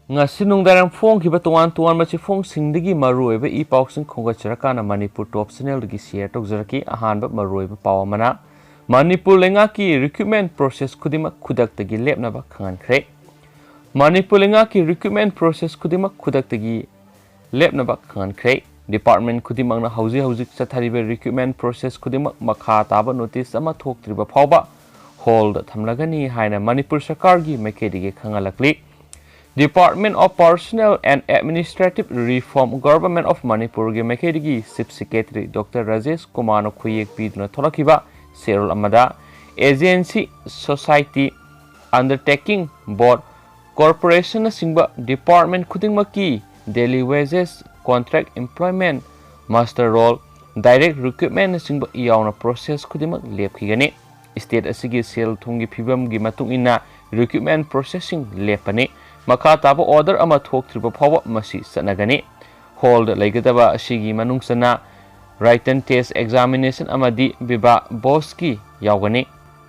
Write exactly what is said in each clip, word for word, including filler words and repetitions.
ꯉꯁꯤ ꯅꯨꯡꯗꯥꯡ ꯐꯣꯡꯈꯤꯕ ꯇꯣꯉꯥꯟ ꯇꯣꯉꯥꯟꯕ ꯆꯦꯐꯣꯡꯁꯤꯡꯗꯒꯤ ꯃꯔꯨꯑꯣꯏꯕ ꯏ ꯄꯥꯎꯁꯤꯡ ꯈꯣꯝꯒꯠꯆꯔꯀꯥꯟꯗ ꯃꯅꯤꯄꯨꯔ ꯇꯣꯞ ꯆꯦꯅꯦꯜꯗꯒꯤ ꯁꯤꯌꯔ ꯇꯧꯖꯔꯛꯀꯦ꯫ ꯑꯍꯥꯟꯕ ꯃꯔꯨꯑꯣꯏꯕ ꯄꯥꯎ ꯑꯃꯅ, ꯃꯅꯤꯄꯨꯔ ꯂꯩꯉꯥꯛꯀꯤ ꯔꯤꯀ꯭ꯔꯨꯠꯃꯦꯟ ꯄ꯭ꯔꯣꯁꯦꯁ ꯈꯨꯗꯤꯡꯃꯛ ꯈꯨꯗꯛꯇꯒꯤ ꯂꯦꯞꯅꯕ ꯈꯪꯍꯟꯈ꯭ꯔꯦ꯫ ꯃꯅꯤꯄꯨꯔ ꯂꯩꯉꯥꯛꯀꯤ ꯔꯤꯀ꯭ꯔꯨꯠꯃꯦꯟ ꯄ꯭ꯔꯣꯁꯦꯁ ꯈꯨꯗꯤꯡꯃꯛ ꯈꯨꯗꯛꯇꯒꯤ ꯂꯦꯞꯅꯕ ꯈꯪꯍꯟꯈ꯭ꯔꯦ꯫ ꯗꯤꯄꯥꯔꯠꯃꯦꯟ ꯈꯨꯗꯤꯡꯃꯛꯅ ꯍꯧꯖꯤꯛ ꯍꯧꯖꯤꯛ ꯆꯠꯊꯔꯤꯕ ꯔꯤꯀ꯭ꯔꯨꯠꯃꯦꯟ ꯄ꯭ꯔꯣꯁꯦꯁ ꯈꯨꯗꯤꯡꯃꯛ ꯃꯈꯥ ꯇꯥꯕ ꯅꯣꯇꯤꯁ ꯑꯃ ꯊꯣꯛꯇ꯭ꯔꯤꯕ ꯐꯥꯎꯕ ꯍꯣꯜꯗ ꯊꯝꯂꯒꯅꯤ ꯍꯥꯏꯅ ꯃꯅꯤꯄꯨꯔ ꯁꯔꯀꯥꯔꯒꯤ ꯃꯥꯏꯀꯩꯗꯒꯤ ꯈꯪꯍꯜꯂꯛꯂꯤ꯫ Department of Personnel and Administrative Reform, Government of ꯃꯅꯤꯄꯨꯔꯒꯤ ꯃꯥꯏꯀꯩꯗꯒꯤ ꯆꯤꯐ ꯁꯦꯀ꯭ꯔꯦꯇꯔꯤ ꯗꯣꯛꯇꯔ ꯔꯥꯖꯦꯁ ꯀꯨꯃꯥꯔꯅ ꯈꯨꯌꯦꯛ ꯄꯤꯗꯨꯅ ꯊꯣꯛꯂꯛꯈꯤꯕ ꯆꯦꯔꯣꯜ ꯑꯃꯗ, ꯑꯦꯖꯦꯟꯁꯤ, ꯁꯣꯁꯥꯏꯇꯤ, ꯑꯟꯗꯔꯇꯦꯀꯤꯡ, ꯕꯣꯔꯗ, ꯀꯣꯔꯄꯣꯔꯦꯁꯟꯅꯆꯤꯡꯕ ꯗꯤꯄꯥꯔꯠꯃꯦꯟ ꯈꯨꯗꯤꯡꯃꯛꯀꯤ daily wages, contract employment, muster roll, direct recruitmentꯅꯆꯤꯡꯕ ꯌꯥꯎꯅ ꯄ꯭ꯔꯣꯁꯦꯁ ꯈꯨꯗꯤꯡꯃꯛ ꯂꯦꯞꯈꯤꯒꯅꯤ꯫ ꯁ꯭ꯇꯦꯠ ꯑꯁꯤꯒꯤ ꯁꯦꯜ ꯊꯨꯝꯒꯤ ꯐꯤꯕꯝꯒꯤ ꯃꯇꯨꯡ ꯏꯟꯅ ꯔꯤꯀ꯭ꯔꯨꯠꯃꯦꯟ ꯄ꯭ꯔꯣꯁꯦꯁꯁꯤꯡ ꯂꯦꯞꯄꯅꯤ꯫ ꯃꯈꯥ ꯇꯥꯕ ꯑꯣꯔꯗꯔ ꯑꯃ ꯊꯣꯛꯇ꯭ꯔꯤꯕ ꯐꯥꯎꯕ ꯃꯁꯤ ꯆꯠꯅꯒꯅꯤ꯫ ꯍꯣꯜꯗ ꯂꯩꯒꯗꯕ ꯑꯁꯤꯒꯤ ꯃꯅꯨꯡ ꯆꯟꯅ ꯔꯥꯏꯇꯟ ꯇꯦꯁ ꯑꯦꯛꯖꯥꯃꯤꯅꯦꯁꯟ ꯑꯃꯗꯤ ꯕꯤꯚꯥ ꯚꯣꯁꯀꯤ ꯌꯥꯎꯒꯅꯤ꯫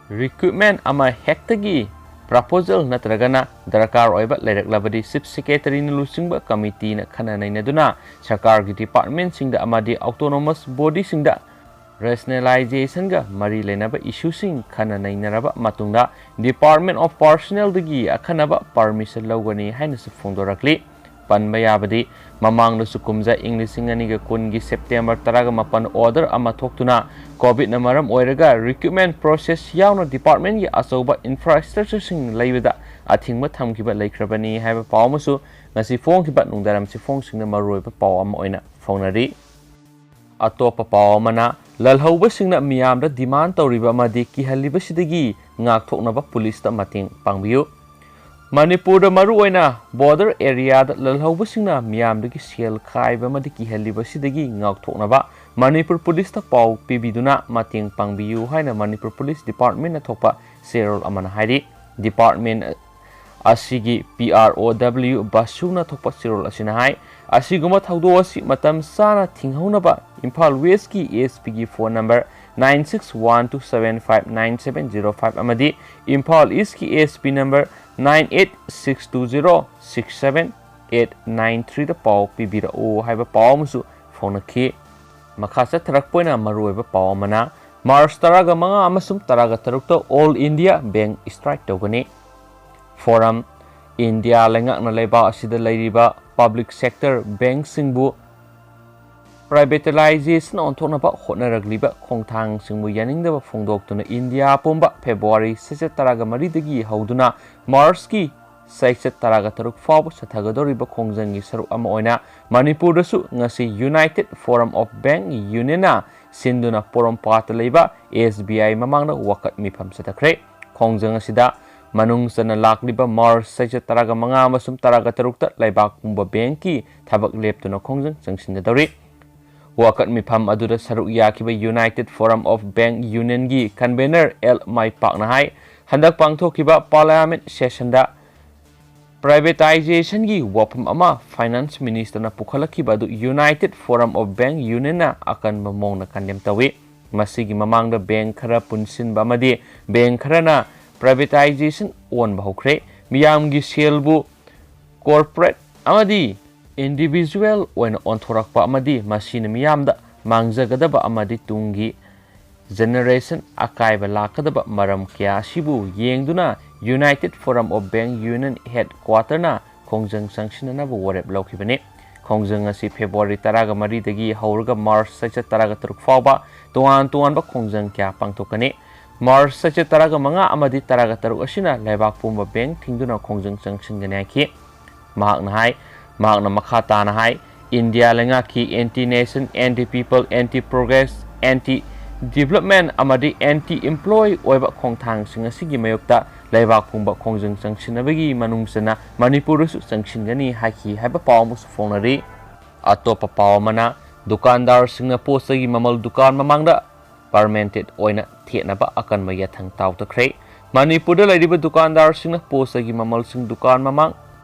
ꯔꯤꯀ꯭ꯔꯨꯠꯃꯦꯟ ꯑꯃ ꯍꯦꯛꯇꯒꯤ ꯄ꯭ꯔꯄꯣꯖꯦꯜ ꯅꯠꯇ꯭ꯔꯒꯅ ꯗꯔꯀꯥꯔ ꯑꯣꯏꯕ ꯂꯩꯔꯛꯂꯕꯗꯤ ꯆꯤꯐ ꯁꯦꯀ꯭ꯔꯦꯇꯔꯤꯅ ꯂꯨꯆꯤꯡꯕ ꯀꯃꯤꯇꯤꯅ ꯈꯟꯅ ꯅꯩꯅꯗꯨꯅ ꯁꯔꯀꯥꯔꯒꯤ ꯗꯤꯄꯥꯔꯠꯃꯦꯟꯁꯤꯡꯗ ꯑꯃꯗꯤ ꯑꯣꯇꯣꯅꯣꯃꯁ ꯕꯣꯗꯤꯁꯤꯡꯗ ꯔꯦꯁꯅꯦꯂꯥꯏꯖꯦꯁꯟꯒ ꯃꯔꯤ ꯂꯩꯅꯕ ꯏꯁꯨꯁꯤꯡ ꯈꯟꯅ ꯅꯩꯅꯔꯕ ꯃꯇꯨꯡꯗ Department of Personnelꯗꯒꯤ ꯑꯈꯟꯅꯕ ꯄꯔꯃꯤꯁꯟ ꯂꯧꯒꯅꯤ ꯍꯥꯏꯅꯁꯨ ꯐꯣꯡꯗꯣꯔꯛꯂꯤ꯫ ꯄꯟꯕ ꯌꯥꯕꯗꯤ, ꯃꯃꯥꯡꯗꯁꯨ ꯀꯨꯝꯖꯥ ꯏꯪ ꯂꯤꯁꯤꯡ ꯑꯅꯤꯒ ꯀꯨꯟꯒꯤ ꯁꯦꯞꯇꯦꯝꯕꯔ ꯇꯔꯥꯒ ꯃꯥꯄꯟ ꯑꯣꯔꯗꯔ ꯑꯃ ꯊꯣꯛꯇꯨꯅ ꯀꯣꯚꯤꯗꯅ ꯃꯔꯝ ꯑꯣꯏꯔꯒ ꯔꯤꯀ꯭ꯔꯨꯠꯃꯦꯟ ꯄ꯭ꯔꯣꯁꯦꯁ ꯌꯥꯎꯅ ꯗꯤꯄꯥꯔꯠꯃꯦꯟꯒꯤ ꯑꯆꯧꯕ ꯏꯟꯐ꯭ꯔꯥꯁ꯭ꯇ꯭ꯔꯛꯆꯔꯁꯤꯡ ꯂꯩꯕꯗ ꯑꯊꯤꯡꯕ ꯊꯝꯈꯤꯕ ꯂꯩꯈ꯭ꯔꯕꯅꯤ ꯍꯥꯏꯕ ꯄꯥꯎ ꯑꯃꯁꯨ ꯉꯁꯤ ꯐꯣꯡꯈꯤꯕ ꯅꯨꯡꯗꯥꯡꯋꯥꯏꯔꯝ ꯆꯦꯐꯣꯡꯁꯤꯡꯗ ꯃꯔꯨꯑꯣꯏꯕ ꯄꯥꯎ ꯑꯃ ꯑꯣꯏꯅ ꯐꯣꯡꯅꯔꯤ꯫ ꯑꯇꯣꯞꯄ ꯄꯥꯎ ꯑꯃꯅ, ꯂꯜꯍꯧꯕꯁꯤꯡꯅ ꯃꯤꯌꯥꯝꯗ ꯗꯤꯃꯥꯟ ꯇꯧꯔꯤꯕ ꯑꯃꯗꯤ ꯀꯤꯍꯜꯂꯤꯕꯁꯤꯗꯒꯤ ꯉꯥꯛꯊꯣꯛꯅꯕ ꯄꯨꯂꯤꯁꯇ ꯃꯇꯦꯡ ꯄꯥꯡꯕꯤꯌꯨ꯫ ꯃꯅꯤꯄꯨꯔꯗ ꯃꯔꯨꯑꯣꯏꯅ ꯕꯣꯔꯗꯔ ꯑꯦꯔꯤꯌꯥꯗ ꯂꯜꯍꯧꯕꯁꯤꯡꯅ ꯃꯤꯌꯥꯝꯗꯒꯤ ꯁꯦꯜ ꯈꯥꯏꯕ ꯑꯃꯗꯤ ꯀꯤꯍꯜꯂꯤꯕꯁꯤꯗꯒꯤ ꯉꯥꯛꯊꯣꯛꯅꯕ ꯃꯅꯤꯄꯨꯔ ꯄꯨꯂꯤꯁꯇ ꯄꯥꯎ ꯄꯤꯕꯤꯗꯨꯅ ꯃꯇꯦꯡ ꯄꯥꯡꯕꯤꯌꯨ ꯍꯥꯏꯅ ꯃꯅꯤꯄꯨꯔ ꯄꯨꯂꯤꯁ ꯗꯤꯄꯥꯔꯠꯃꯦꯟꯅ ꯊꯣꯛꯄ ꯆꯦꯔꯣꯜ ꯑꯃꯅ ꯍꯥꯏꯔꯤ꯫ ꯗꯤꯄꯥꯔꯠꯃꯦꯟ ꯑꯁꯤꯒꯤ ꯄꯤ ꯑꯥꯔ ꯑꯣ ꯗꯕ꯭ꯂꯤꯌꯨ ꯕꯥꯁꯨꯅ ꯊꯣꯛꯄ ꯆꯦꯔꯣꯜ ꯑꯁꯤꯅ ꯍꯥꯏ, ꯑꯁꯤꯒꯨꯝꯕ ꯊꯧꯗꯣꯛ ꯑꯁꯤ ꯃꯇꯝ ꯆꯥꯅ ꯊꯤꯡꯍꯧꯅꯕ ꯏꯝꯐꯥꯜ ꯋꯦꯁꯀꯤ ꯑꯦꯁ ꯄꯤꯒꯤ phone number nine six one two seven five nine seven zero five ꯑꯃꯗꯤ ꯏꯝꯐꯥꯜ ꯏꯁꯀꯤ S P number nine eight six two zero six seven eight nine threeꯗ ꯄꯥꯎ ꯄꯤꯕꯤꯔꯛꯎ ꯍꯥꯏꯕ ꯄꯥꯎ ꯑꯃꯁꯨ ꯐꯣꯡꯅꯈꯤ꯫ ꯃꯈꯥ ꯆꯠꯊꯔꯛꯄ ꯑꯣꯏꯅ ꯃꯔꯨꯑꯣꯏꯕ ꯄꯥꯎ ꯑꯃꯅ, ꯃꯥꯔꯆ ꯇꯔꯥꯒ ꯃꯉꯥ ꯑꯃꯁꯨꯡ ꯇꯔꯥꯒ ꯇꯔꯨꯛꯇ All India Bank strike ꯇꯧꯒꯅꯤ꯫ Forum, ꯏꯟꯗꯤꯌꯥ ꯂꯩꯉꯥꯛꯅ ꯂꯩꯕꯥꯛ ꯑꯁꯤꯗ ꯂꯩꯔꯤꯕ public sector bankꯁꯤꯡꯕꯨ privatization ꯑꯣꯟꯊꯣꯛꯅꯕ ꯍꯣꯠꯅꯔꯛꯂꯤꯕ ꯈꯣꯡꯊꯥꯡꯁꯤꯡꯕꯨ ꯌꯥꯅꯤꯡꯗꯕ ꯐꯣꯡꯗꯣꯛꯇꯨꯅ ꯏꯟꯗꯤꯌꯥ ꯄꯨꯝꯕ ꯐꯦꯕ꯭ꯔꯨꯋꯥꯔꯤ ꯆꯩꯆꯠ ꯇꯔꯥꯒ ꯃꯔꯤꯗꯒꯤ ꯍꯧꯗꯨꯅ ꯃꯥꯔꯆꯀꯤ ꯆꯩꯆꯠ ꯇꯔꯥꯒ ꯇꯔꯨꯛ ꯐꯥꯎꯕ ꯆꯠꯊꯒꯗꯧꯔꯤꯕ ꯈꯣꯡꯖꯪꯒꯤ ꯁꯔꯨꯛ ꯑꯃ ꯑꯣꯏꯅ ꯃꯅꯤꯄꯨꯔꯗꯁꯨ ꯉꯁꯤ United Forum of Bank Unionꯅ ꯁꯤꯟꯗꯨꯅ ꯄꯣꯔꯣꯝꯄꯥꯠꯇ ꯂꯩꯕ S B I ꯃꯃꯥꯡꯗ ꯋꯥꯀꯠ ꯃꯤꯐꯝ ꯆꯠꯊꯈ꯭ꯔꯦ꯫ ꯈꯣꯡꯖꯪ ꯑꯁꯤꯗ ꯃꯅꯨꯡ ꯆꯟꯅ ꯂꯥꯛꯂꯤꯕ ꯃꯥꯔꯆ ꯆꯩꯆꯠ ꯇꯔꯥꯒ ꯃꯉꯥ ꯑꯃꯁꯨꯡ ꯇꯔꯥꯒ ꯇꯔꯨꯛꯇ ꯂꯩꯕꯥꯛ ꯄꯨꯝꯕ bankꯀꯤ ꯊꯕꯛ ꯂꯦꯞꯇꯨꯅ ꯈꯣꯡꯖꯪ ꯆꯪꯁꯤꯟꯒꯗꯧꯔꯤ꯫ ꯋꯥꯀꯠ ꯃꯤꯐꯝ ꯑꯗꯨꯗ ꯁꯔꯨꯛ ꯌꯥꯈꯤꯕ United Forum of Bank Unionꯒꯤ convener L ꯃꯥꯏꯄꯥꯛꯅ ꯍꯥꯏ, ꯍꯟꯗꯛ ꯄꯥꯡꯊꯣꯛꯈꯤꯕ parliament sessionꯗ privatizationꯒꯤ ꯋꯥꯐꯝ ꯑꯃ finance ministerꯅ ꯄꯨꯈꯠꯂꯛꯈꯤꯕ ꯑꯗꯨ United Forum of Bank Unionꯅ ꯑꯀꯟꯕ ꯃꯑꯣꯡꯗ condemn ꯇꯧꯏ꯫ ꯃꯁꯤꯒꯤ ꯃꯃꯥꯡꯗ bank ꯈꯔ ꯄꯨꯟꯁꯤꯟꯕ ꯑꯃꯗꯤ bank ꯈꯔꯅ privatization ꯑꯣꯟꯕ ꯍꯧꯈ꯭ꯔꯦ꯫ ꯃꯤꯌꯥꯝꯒꯤ ꯁꯦꯜꯕꯨ corporate ꯑꯃꯗꯤ individual ꯑꯣꯏꯅ ꯑꯣꯟꯊꯣꯔꯛꯄ ꯑꯃꯗꯤ ꯃꯁꯤꯅ ꯃꯤꯌꯥꯝꯗ ꯃꯥꯡꯖꯒꯗꯕ ꯑꯃꯗꯤ ꯇꯨꯡꯒꯤ generation ꯑꯀꯥꯏꯕ ꯂꯥꯛꯀꯗꯕ ꯃꯔꯝ ꯀꯌꯥ ꯑꯁꯤꯕꯨ ꯌꯦꯡꯗꯨꯅ United Forum of Bank Union headquarterꯅ ꯈꯣꯡꯖꯪ ꯆꯪꯁꯤꯟꯅꯅꯕ ꯋꯥꯔꯦꯞ ꯂꯧꯈꯤꯕꯅꯤ꯫ ꯈꯣꯡꯖꯪ ꯑꯁꯤ ꯐꯦꯕ꯭ꯔꯨꯋꯥꯔꯤ ꯇꯔꯥꯒ ꯃꯔꯤꯗꯒꯤ ꯍꯧꯔꯒ ꯃꯥꯔꯆ ꯆꯩꯆꯠ ꯇꯔꯥꯒ ꯇꯔꯨꯛ ꯐꯥꯎꯕ ꯇꯣꯉꯥꯟ ꯇꯣꯉꯥꯟꯕ ꯈꯣꯡꯖꯪ ꯀꯌꯥ ꯄꯥꯡꯊꯣꯛꯀꯅꯤ꯫ ꯃꯥꯔꯆ ꯆꯩꯆꯠ ꯇꯔꯥꯒ ꯃꯉꯥ ꯑꯃꯗꯤ ꯇꯔꯥꯒ ꯇꯔꯨꯛ ꯑꯁꯤꯅ ꯂꯩꯕꯥꯛ ꯄꯨꯝꯕ bank ꯊꯤꯡꯗꯨꯅ ꯈꯣꯡꯖꯪ ꯆꯪꯁꯤꯟꯒꯅꯤ ꯍꯥꯏꯈꯤ꯫ ꯃꯍꯥꯛꯅ ꯍꯥꯏ, ꯃꯍꯥꯛꯅ ꯃꯈꯥ ꯇꯥꯅ ꯍꯥꯏ, ꯏꯟꯗꯤꯌꯥ ꯂꯩꯉꯥꯛꯀꯤ anti nation, anti people, anti progress, anti development ꯑꯃꯗꯤ anti employee ꯑꯣꯏꯕ ꯈꯣꯡꯊꯥꯡꯁꯤꯡ ꯑꯁꯤꯒꯤ ꯃꯥꯌꯣꯛꯇ ꯂꯩꯕꯥꯛ ꯄꯨꯝꯕ ꯈꯣꯡꯖꯪ ꯆꯪꯁꯤꯟꯅꯕꯒꯤ ꯃꯅꯨꯡ ꯆꯟꯅ ꯃꯅꯤꯄꯨꯔꯗꯁꯨ ꯆꯪꯁꯤꯟꯒꯅꯤ ꯍꯥꯏꯈꯤ ꯍꯥꯏꯕ ꯄꯥꯎ ꯑꯃꯁꯨ ꯐꯣꯡꯅꯔꯤ꯫ ꯑꯇꯣꯞꯄ ꯄꯥꯎ ꯑꯃꯅ, ꯗꯨꯀꯥꯟꯗꯥꯔꯁꯤꯡꯅ ꯄꯣꯠ ꯆꯩꯒꯤ ꯃꯃꯜ ꯗꯨꯀꯥꯟ ꯃꯃꯥꯡꯗ permanent ꯑꯣꯏꯅ ꯊꯦꯠꯅꯕ ꯑꯀꯟꯕ ꯌꯥꯊꯪ ꯇꯥꯎꯊꯈ꯭ꯔꯦ꯫ ꯃꯅꯤꯄꯨꯔꯗ ꯂꯩꯔꯤꯕ ꯗꯨꯀꯥꯟꯗꯥꯔꯁꯤꯡꯅ ꯄꯣꯠ ꯆꯩꯒꯤ ꯃꯃꯜꯁꯤꯡ ꯗꯨꯀꯥꯟ ꯃꯃꯥꯡ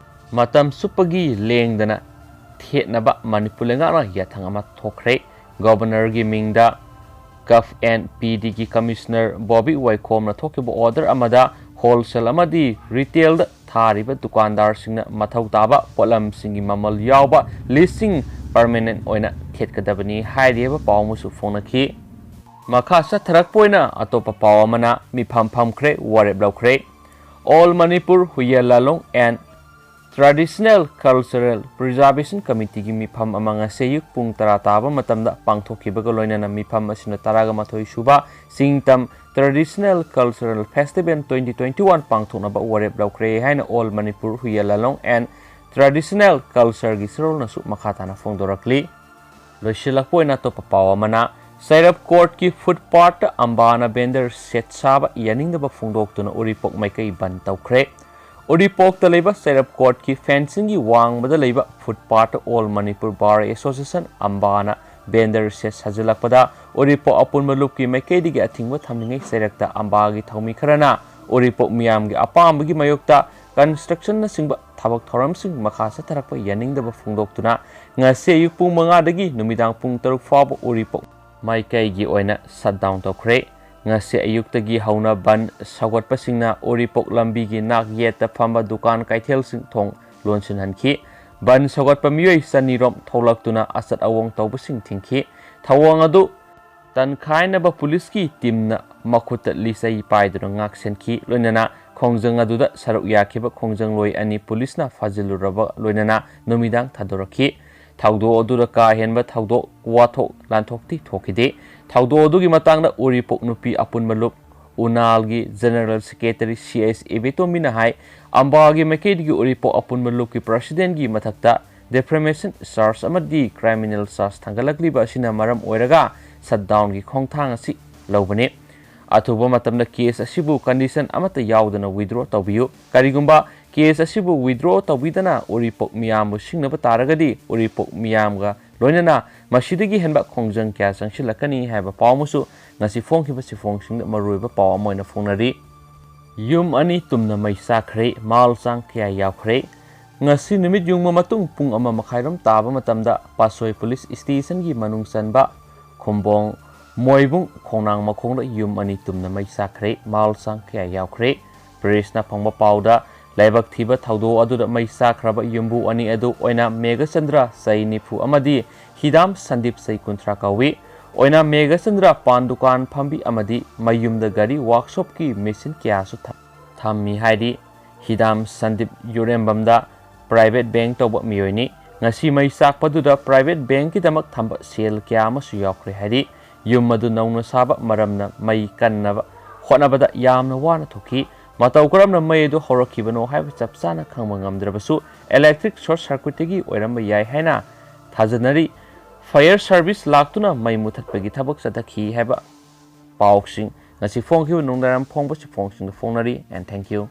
ꯃꯇꯝ ꯆꯨꯞꯄꯒꯤ ꯂꯦꯡꯗꯅ ꯊꯦꯠꯅꯕ ꯃꯅꯤꯄꯨꯔ ꯂꯩꯉꯥꯛꯅ ꯌꯥꯊꯪ ꯑꯃ ꯊꯣꯛꯈ꯭ꯔꯦ꯫ Governorꯒꯤ ꯃꯤꯡꯗ cough N P ꯗꯤꯒꯤ commissioner Bobby ꯋꯥꯏꯈꯣꯝꯅ ꯊꯣꯛꯈꯤꯕ ꯑꯣꯔꯗꯔ ꯑꯃꯗ ꯍꯣꯜꯁꯦꯜ ꯑꯃꯗꯤ ꯔꯤꯇꯦꯜꯗ ꯊꯥꯔꯤꯕ ꯗꯨꯀꯥꯟꯗꯥꯔꯁꯤꯡꯅ ꯃꯊꯧ ꯇꯥꯕ ꯄꯣꯠꯂꯝꯁꯤꯡꯒꯤ ꯃꯃꯜ ꯌꯥꯎꯕ ꯂꯤꯁꯁꯤꯡ ꯄꯔꯃꯦꯅꯦꯟ ꯑꯣꯏꯅ ꯊꯦꯠꯀꯗꯕꯅꯤ ꯍꯥꯏꯔꯤꯕ ꯄꯥꯎ ꯑꯃꯁꯨ ꯐꯣꯡꯅꯈꯤ꯫ ꯃꯈꯥ ꯆꯠꯊꯔꯛꯄ ꯑꯣꯏꯅ ꯑꯇꯣꯞꯄ ꯄꯥꯎ ꯑꯃꯅ ꯃꯤꯐꯝ ꯐꯝꯈ꯭ꯔꯦ, ꯋꯥꯔꯦꯞ ꯂꯧꯈ꯭ꯔꯦ꯫ All Manipur Huiyar Lalong and Traditional Cultural Preservation Committeeꯒꯤ ꯃꯤꯐꯝ ꯑꯃ ꯉꯁꯤ ꯑꯌꯨꯛ ꯄꯨꯡ ꯇꯔꯥ ꯇꯥꯕ ꯃꯇꯝꯗ ꯄꯥꯡꯊꯣꯛꯈꯤꯕꯒ ꯂꯣꯏꯅꯅ ꯃꯤꯐꯝ ꯑꯁꯤꯅ ꯇꯔꯥꯒ ꯃꯥꯊꯣꯏ ꯁꯨꯕ ꯆꯤꯡꯇꯝ Traditional Cultural Festival twenty twenty-one ꯄꯥꯡꯊꯣꯛꯅꯕ ꯋꯥꯔꯦꯞ ꯂꯧꯈ꯭ꯔꯦ ꯍꯥꯏꯅ All Manipur Huiyar Lalong and Traditional Cultureꯒꯤ ꯁꯨꯔꯣꯜꯅꯁꯨ ꯃꯈꯥ ꯇꯥꯅ ꯐꯣꯡꯗꯣꯔꯛꯂꯤ꯫ ꯂꯣꯏꯁꯤꯜꯂꯛꯄ ꯑꯣꯏꯅ ꯑꯇꯣꯞꯄ ꯄꯥꯎ ꯑꯃꯅ, ꯆꯩꯔꯞ ꯀꯣꯔꯠꯀꯤ ꯐꯨꯠꯄꯥꯠꯇ ꯑꯝꯕꯥꯅ ꯕꯦꯟꯗꯔ ꯁꯦꯠ ꯁꯥꯕ ꯌꯥꯅꯤꯡꯗꯕ ꯐꯣꯡꯗꯣꯛꯇꯨꯅ ꯎꯔꯤꯄꯣꯛ ꯃꯥꯏꯀꯩ ꯕꯟ ꯇꯧꯈ꯭ꯔꯦ꯫ ꯎꯔꯤꯄꯣꯛꯇ ꯂꯩꯕ ꯆꯩꯔꯞ ꯀꯣꯔꯠꯀꯤ ꯐꯦꯟꯁꯤꯡꯒꯤ ꯋꯥꯡꯃꯗ ꯂꯩꯕ ꯐꯨꯠꯄꯥꯠꯇ All Manipur Bar Association ꯑꯝꯕꯥꯅ ꯕꯦꯟꯗꯔ ꯁꯦꯠ ꯁꯥꯖꯤꯜꯂꯛꯄꯗ ꯎꯔꯤꯄꯣꯛ ꯑꯄꯨꯟꯕ ꯂꯨꯞꯀꯤ ꯃꯥꯏꯀꯩꯗꯒꯤ ꯑꯊꯤꯡꯕ ꯊꯝꯂꯤꯉꯩ ꯆꯩꯔꯛꯇ ꯑꯝꯕꯥꯒꯤ ꯊꯧꯃꯤ ꯈꯔꯅ ꯎꯔꯤꯄꯣꯛ ꯃꯤꯌꯥꯝꯒꯤ ꯑꯄꯥꯝꯕꯒꯤ ꯃꯥꯌꯣꯛꯇ constructionꯅꯆꯤꯡꯕ ꯊꯕꯛ ꯊꯧꯔꯝꯁꯤꯡ ꯃꯈꯥ ꯆꯠꯊꯔꯛꯄ ꯌꯥꯅꯤꯡꯗꯕ ꯐꯣꯡꯗꯣꯛꯇꯨꯅ ꯉꯁꯤ ꯑꯌꯨꯛ ꯄꯨꯡ ꯃꯉꯥꯗꯒꯤ ꯅꯨꯃꯤꯗꯥꯡ ꯄꯨꯡ ꯇꯔꯨꯛ ꯐꯥꯎꯕ ꯎꯔꯤꯄꯣꯛ ꯃꯥꯏꯀꯩꯒꯤ ꯑꯣꯏꯅ shutdown ꯇꯧꯈ꯭ꯔꯦ꯫ ꯉꯁꯤ ꯑꯌꯨꯛꯇꯒꯤ ꯍꯧꯅ ꯕꯟ ꯁꯧꯒꯠꯄꯁꯤꯡꯅ ꯎꯔꯤꯄꯣꯛ ꯂꯝꯕꯤꯒꯤ ꯅꯥꯛ ꯌꯦꯠꯇ ꯐꯝꯕ ꯗꯨꯀꯥꯟ ꯀꯩꯊꯦꯜꯁꯤꯡ ꯊꯣꯡ ꯂꯣꯟꯁꯤꯟꯍꯟꯈꯤ꯫ ꯕꯟ ꯁꯧꯒꯠꯄ ꯃꯤꯑꯣꯏ ꯆꯅꯤꯔꯣꯝ ꯊꯣꯛꯂꯛꯇꯨꯅ ꯑꯆꯠ ꯑꯑꯣꯡ ꯇꯧꯕꯁꯤꯡ ꯊꯤꯡꯈꯤ꯫ ꯊꯧꯑꯣꯡ ꯑꯗꯨ ꯇꯟꯈꯥꯏꯅꯕ ꯄꯨꯂꯤꯁꯀꯤ ꯇꯤꯝꯅ ꯃꯈꯨꯠꯇ ꯂꯤꯆꯩ ꯄꯥꯏꯗꯨꯅ ꯉꯥꯛ ꯁꯦꯟꯈꯤ꯫ ꯂꯣꯏꯅꯅ ꯈꯣꯡꯖꯪ ꯑꯗꯨꯗ ꯁꯔꯨꯛ ꯌꯥꯈꯤꯕ ꯈꯣꯡꯖꯪꯂꯣꯏ ꯑꯅꯤ ꯄꯨꯂꯤꯁꯅ ꯐꯥꯖꯤꯜꯂꯨꯔꯕ ꯂꯣꯏꯅꯅ ꯅꯨꯃꯤꯗꯥꯡ ꯊꯥꯗꯣꯔꯛꯈꯤ꯫ ꯊꯧꯗꯣꯛ ꯑꯗꯨꯗ ꯀꯥ ꯍꯦꯟꯕ ꯊꯧꯗꯣꯛ ꯋꯥꯊꯣꯛ ꯂꯥꯟꯊꯣꯛꯇꯤ ꯊꯣꯛꯈꯤꯗꯦ꯫ ꯊꯧꯗꯣꯛ ꯑꯗꯨꯒꯤ ꯃꯇꯥꯡꯗ ꯎꯔꯤꯄꯣꯛ ꯅꯨꯄꯤ ꯑꯄꯨꯟꯕ ꯂꯨꯞ ꯎꯅꯥꯜꯒꯤ General Secretary C H ꯏꯕꯦꯇꯣꯝꯕꯤꯅ ꯍꯥꯏ, ꯑꯝꯕꯥꯒꯤ ꯃꯥꯏꯀꯩꯗꯒꯤ ꯎꯔꯤꯄꯣꯛ ꯑꯄꯨꯟꯕ ꯂꯨꯞꯀꯤ presidentꯒꯤ ꯃꯊꯛꯇ defamation charge ꯑꯃꯗꯤ criminal charge ꯊꯥꯡꯒꯠꯂꯛꯂꯤꯕ ꯑꯁꯤꯅ ꯃꯔꯝ ꯑꯣꯏꯔꯒ shutdownꯒꯤ ꯈꯣꯡꯊꯥꯡ ꯑꯁꯤ ꯂꯧꯕꯅꯤ꯫ ꯑꯊꯨꯕ ꯃꯇꯝꯗ case ꯑꯁꯤꯕꯨ condition ꯑꯃꯠꯇ ꯌꯥꯎꯗꯅ withdraw ꯇꯧꯕꯤꯌꯨ꯫ ꯀꯔꯤꯒꯨꯝꯕ case ꯑꯁꯤꯕꯨ withdraw ꯇꯧꯕꯤꯗꯅ ꯎꯔꯤꯄꯣꯛ ꯃꯤꯌꯥꯝꯕꯨ ꯁꯤꯡꯅꯕ ꯇꯥꯔꯒꯗꯤ ꯎꯔꯤꯄꯣꯛ ꯃꯤꯌꯥꯝꯒ ꯂꯣꯏꯅꯅ ꯃꯁꯤꯗꯒꯤ ꯍꯦꯟꯕ ꯈꯣꯡꯖꯪ ꯀꯌꯥ ꯆꯪꯁꯤꯜꯂꯛꯀꯅꯤ ꯍꯥꯏꯕ ꯄꯥꯎ ꯑꯃꯁꯨ ꯉꯁꯤ ꯐꯣꯡꯈꯤꯕ ꯆꯦꯐꯣꯡꯁꯤꯡꯗ ꯃꯔꯨꯑꯣꯏꯕ ꯄꯥꯎ ꯑꯃ ꯑꯣꯏꯅ ꯐꯣꯡꯅꯔꯤ꯫ ꯌꯨꯝ ꯑꯅꯤ ꯇꯨꯝꯅ ꯃꯩ ꯆꯥꯛꯈ꯭ꯔꯦ, ꯃꯥꯜ ꯆꯥꯡ ꯀꯌꯥ ꯌꯥꯎꯈ꯭ꯔꯦ꯫ ꯉꯁꯤ ꯅꯨꯃꯤꯠ ꯌꯨꯡꯕ ꯃꯇꯨꯡ ꯄꯨꯡ ꯑꯃ ꯃꯈꯥꯏꯔꯣꯝ ꯇꯥꯕ ꯃꯇꯝꯗ ꯄꯥꯠꯁꯣꯏ ꯄꯨꯂꯤꯁ ꯁ꯭ꯇꯦꯁꯟꯒꯤ ꯃꯅꯨꯡ ꯆꯟꯕ ꯈꯨꯝꯕꯣꯡ ꯃꯣꯏꯕꯨꯡ ꯈꯣꯡꯅꯥꯡ ꯃꯈꯣꯡꯗ ꯌꯨꯝ ꯑꯅꯤ ꯇꯨꯝꯅ ꯃꯩ ꯆꯥꯛꯈ꯭ꯔꯦ, ꯃꯥꯜ ꯆꯥꯡ ꯀꯌꯥ ꯌꯥꯎꯈ꯭ꯔꯦ꯫ ꯄ꯭ꯔꯦꯁꯅ ꯐꯪꯕ ꯄꯥꯎꯗ, ꯂꯥꯏꯕꯛ ꯊꯤꯕ ꯊꯧꯗꯣꯛ ꯑꯗꯨꯗ ꯃꯩ ꯆꯥꯛꯈ꯭ꯔꯕ ꯌꯨꯝꯕꯨ ꯑꯅꯤ ꯑꯗꯨ ꯑꯣꯏꯅ ꯃꯦꯘꯆꯟꯗ꯭ꯔ, ꯆꯍꯤ ꯅꯤꯐꯨ, ꯑꯃꯗꯤ ꯍꯤꯗꯥꯝ ꯁꯟꯗꯤꯞ, ꯆꯍꯤ ꯀꯨꯟꯊ꯭ꯔꯥ ꯀꯧꯏ꯫ ꯑꯣꯏꯅ ꯃꯦꯘꯆꯟꯗ꯭ꯔ ꯄꯥꯟ ꯗꯨꯀꯥꯟ ꯐꯝꯕꯤ ꯑꯃꯗꯤ ꯃꯌꯨꯝꯗ ꯒꯥꯔꯤ ꯋꯥꯔꯛꯁꯣꯞꯀꯤ ꯃꯦꯆꯤꯟ ꯀꯌꯥꯁꯨ ꯊꯝ-, ꯊꯝꯃꯤ ꯍꯥꯏꯔꯤ꯫ ꯍꯤꯗꯥꯝ ꯁꯟꯗꯤꯞ ꯌꯨꯔꯦꯝꯕꯝꯗ ꯄ꯭ꯔꯥꯏꯚꯦꯠ ꯕꯦꯡ ꯇꯧꯕ ꯃꯤꯑꯣꯏꯅꯤ꯫ ꯉꯁꯤ ꯃꯩ ꯆꯥꯛꯄꯗꯨꯗ ꯄ꯭ꯔꯥꯏꯚꯦꯠ ꯕꯦꯡꯀꯤꯗꯃꯛ ꯊꯝꯕ ꯁꯦꯜ ꯀꯌꯥ ꯑꯃꯁꯨ ꯌꯥꯎꯈ꯭ꯔꯦ ꯍꯥꯏꯔꯤ꯫ ꯌꯨꯝ ꯑꯗꯨ ꯅꯧꯅ ꯁꯥꯕ ꯃꯔꯝꯅ ꯃꯩ ꯀꯟꯅꯕ ꯍꯣꯠꯅꯕꯗ ꯌꯥꯝꯅ ꯋꯥꯅ ꯊꯣꯛꯈꯤ꯫ ꯃꯇꯧ ꯀꯔꯝꯅ ꯃꯩ ꯑꯗꯨ ꯍꯧꯔꯛꯈꯤꯕꯅꯣ ꯍꯥꯏꯕ ꯆꯞ ꯆꯥꯅ ꯈꯪꯕ ꯉꯝꯗ꯭ꯔꯕꯁꯨ, ꯏꯂꯦꯛꯇ꯭ꯔꯤꯛ ꯁꯣꯔꯠ ꯁꯔꯀ꯭ꯌꯨꯠꯇꯒꯤ ꯑꯣꯏꯔꯝꯕ ꯌꯥꯏ ꯍꯥꯏꯅ ꯊꯥꯖꯅꯔꯤ꯫ ꯐꯥꯌꯔ ꯁꯔꯚꯤꯁ ꯂꯥꯛꯇꯨꯅ ꯃꯩ ꯃꯨꯊꯠꯄꯒꯤ ꯊꯕꯛ ꯆꯠꯊꯈꯤ ꯍꯥꯏꯕ ꯄꯥꯎꯁꯤꯡ ꯉꯁꯤ ꯐꯣꯡꯈꯤꯕ ꯅꯨꯡꯗꯥꯡꯋꯥꯏꯔꯝ ꯐꯣꯡꯕꯁꯤ ꯐꯣꯡꯁꯤꯡꯗ ꯐꯣꯡꯅꯔꯤ꯫ And thank you.